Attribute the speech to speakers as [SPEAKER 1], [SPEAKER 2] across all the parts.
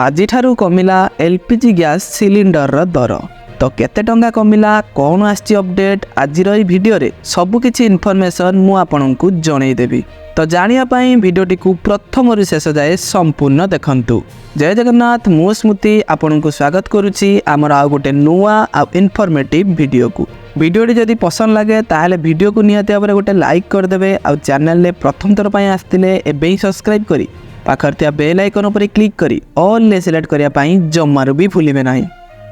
[SPEAKER 1] ଆଜିଠାରୁ କମିଲା LPG gas ସିଲିଣ୍ଡରର ଦର। ତ କେତେ ଟଙ୍କା କମିଲା, କ'ଣ ଆସିଛି ଅପଡେଟ୍, ଆଜିର ଏଇ ଭିଡ଼ିଓରେ ସବୁକିଛି ଇନଫର୍ମେସନ୍ ମୁଁ ଆପଣଙ୍କୁ ଜଣେଇଦେବି। ତ ଜାଣିବା ପାଇଁ ଭିଡ଼ିଓଟିକୁ ପ୍ରଥମରୁ ଶେଷ ଯାଏ ସମ୍ପୂର୍ଣ୍ଣ ଦେଖନ୍ତୁ। ଜୟ ଜଗନ୍ନାଥ, ମୁଁ ସ୍ମୃତି ଆପଣଙ୍କୁ ସ୍ୱାଗତ କରୁଛି ଆମର ଆଉ ଗୋଟେ ନୂଆ ଆଉ ଇନଫର୍ମେଟିଭ୍ ଭିଡ଼ିଓକୁ। ଭିଡ଼ିଓଟି ଯଦି ପସନ୍ଦ ଲାଗେ, ତାହେଲେ ଭିଡ଼ିଓକୁ ନିହାତି ଭାବରେ ଗୋଟେ ଲାଇକ୍ କରିଦେବେ। ଆଉ ଚ୍ୟାନେଲରେ ପ୍ରଥମ ଥର ପାଇଁ ଆସିଥିଲେ ଏବେ ହିଁ ସବସ୍କ୍ରାଇବ୍ କରି ପାଖରେ ଥିବା ବେଲ୍ ଆଇକନ୍ ଉପରେ କ୍ଲିକ୍ କରି ଅଲ୍ରେ ସିଲେକ୍ଟ କରିବା ପାଇଁ ଜମାରୁ ବି ଭୁଲିବେ ନାହିଁ।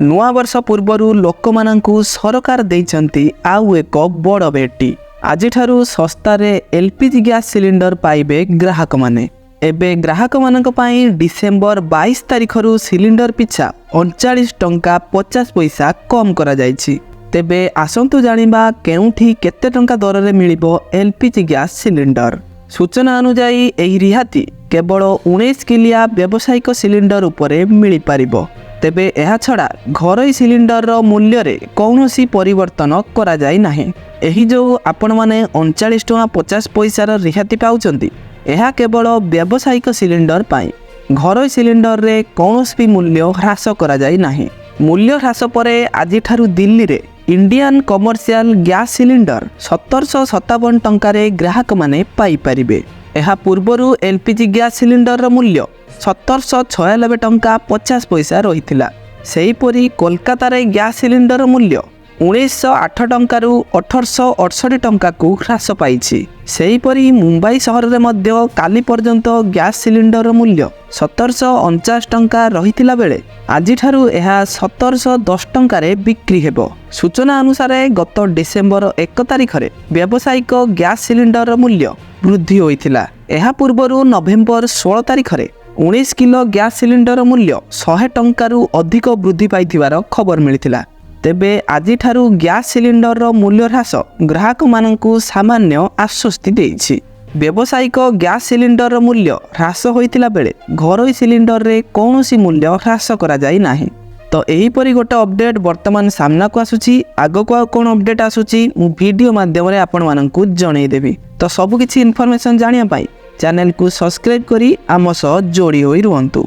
[SPEAKER 1] ନୂଆ ବର୍ଷ ପୂର୍ବରୁ ଲୋକମାନଙ୍କୁ ସରକାର ଦେଇଛନ୍ତି ଆଉ ଏକ ବଡ଼ ଭେଟି। ଆଜିଠାରୁ ଶସ୍ତାରେ ଏଲ୍ପିଜି ଗ୍ୟାସ୍ ସିଲିଣ୍ଡର ପାଇବେ ଗ୍ରାହକମାନେ। ଏବେ ଗ୍ରାହକମାନଙ୍କ ପାଇଁ ଡିସେମ୍ବର 22 ତାରିଖରୁ ସିଲିଣ୍ଡର ପିଛା 39 ଟଙ୍କା 50 ପଇସା କମ୍ କରାଯାଇଛି। ତେବେ ଆସନ୍ତୁ ଜାଣିବା, କେଉଁଠି କେତେ ଟଙ୍କା ଦରରେ ମିଳିବ ଏଲ୍ପିଜି ଗ୍ୟାସ୍ ସିଲିଣ୍ଡର। ସୂଚନା ଅନୁଯାୟୀ, ଏହି ରିହାତି କେବଳ 19 କିଲିଆ ବ୍ୟବସାୟିକ ସିଲିଣ୍ଡର ଉପରେ ମିଳିପାରିବ। ତେବେ ଏହାଛଡ଼ା ଘରୋଇ ସିଲିଣ୍ଡରର ମୂଲ୍ୟରେ କୌଣସି ପରିବର୍ତ୍ତନ କରାଯାଇ ନାହିଁ। ଏହି ଯେଉଁ ଆପଣମାନେ 39 ଟଙ୍କା 50 ପଇସାର ରିହାତି ପାଉଛନ୍ତି, ଏହା କେବଳ ବ୍ୟବସାୟିକ ସିଲିଣ୍ଡର ପାଇଁ। ଘରୋଇ ସିଲିଣ୍ଡରରେ କୌଣସି ବି ମୂଲ୍ୟ ହ୍ରାସ କରାଯାଇ ନାହିଁ। ମୂଲ୍ୟ ହ୍ରାସ ପରେ ଆଜିଠାରୁ ଦିଲ୍ଲୀରେ ଇଣ୍ଡିଆନ୍ କମର୍ସିଆଲ ଗ୍ୟାସ୍ ସିଲିଣ୍ଡର 1757 ଟଙ୍କାରେ ଗ୍ରାହକମାନେ ପାଇପାରିବେ। ଏହା ପୂର୍ବରୁ ଏଲ୍ପିଜି ଗ୍ୟାସ୍ ସିଲିଣ୍ଡରର ମୂଲ୍ୟ 1796 ଟଙ୍କା 50 ପଇସା ରହିଥିଲା। ସେହିପରି କୋଲକାତାରେ ଗ୍ୟାସ୍ ସିଲିଣ୍ଡରର ମୂଲ୍ୟ 1908 ଟଙ୍କାରୁ 1868 ଟଙ୍କାକୁ ହ୍ରାସ ପାଇଛି। ସେହିପରି ମୁମ୍ବାଇ ସହରରେ ମଧ୍ୟ କାଲି ପର୍ଯ୍ୟନ୍ତ ଗ୍ୟାସ୍ ସିଲିଣ୍ଡରର ମୂଲ୍ୟ 1749 ଟଙ୍କା ରହିଥିଲା ବେଳେ ଆଜିଠାରୁ ଏହା 1710 ଟଙ୍କାରେ ବିକ୍ରି ହେବ। ସୂଚନା ଅନୁସାରେ, ଗତ ଡିସେମ୍ବର 1 ତାରିଖରେ ବ୍ୟବସାୟିକ ଗ୍ୟାସ୍ ସିଲିଣ୍ଡରର ମୂଲ୍ୟ ବୃଦ୍ଧି ହୋଇଥିଲା। ଏହା ପୂର୍ବରୁ ନଭେମ୍ବର 16 ତାରିଖରେ 19 କିଲୋ ଗ୍ୟାସ୍ ସିଲିଣ୍ଡର ମୂଲ୍ୟ 100 ଟଙ୍କାରୁ ଅଧିକ ବୃଦ୍ଧି ପାଇଥିବାର ଖବର ମିଳିଥିଲା। ତେବେ ଆଜିଠାରୁ ଗ୍ୟାସ୍ ସିଲିଣ୍ଡରର ମୂଲ୍ୟ ହ୍ରାସ ଗ୍ରାହକମାନଙ୍କୁ ସାମାନ୍ୟ ଆଶ୍ୱସ୍ତି ଦେଇଛି। ବ୍ୟବସାୟିକ ଗ୍ୟାସ୍ ସିଲିଣ୍ଡରର ମୂଲ୍ୟ ହ୍ରାସ ହୋଇଥିଲା ବେଳେ ଘରୋଇ ସିଲିଣ୍ଡରରେ କୌଣସି ମୂଲ୍ୟ ହ୍ରାସ କରାଯାଇ ନାହିଁ। ତ ଏହିପରି ଗୋଟେ ଅପଡେଟ୍ ବର୍ତ୍ତମାନ ସାମ୍ନାକୁ ଆସୁଛି। ଆଗକୁ ଆଉ କ'ଣ ଅପଡେଟ୍ ଆସୁଛି, ମୁଁ ଭିଡ଼ିଓ ମାଧ୍ୟମରେ ଆପଣମାନଙ୍କୁ ଜଣେଇଦେବି। ତ ସବୁକିଛି ଇନଫର୍ମେସନ୍ ଜାଣିବା ପାଇଁ ଚ୍ୟାନେଲକୁ ସବସ୍କ୍ରାଇବ୍ କରି ଆମ ସହ ଯୋଡ଼ି ହୋଇ ରୁହନ୍ତୁ।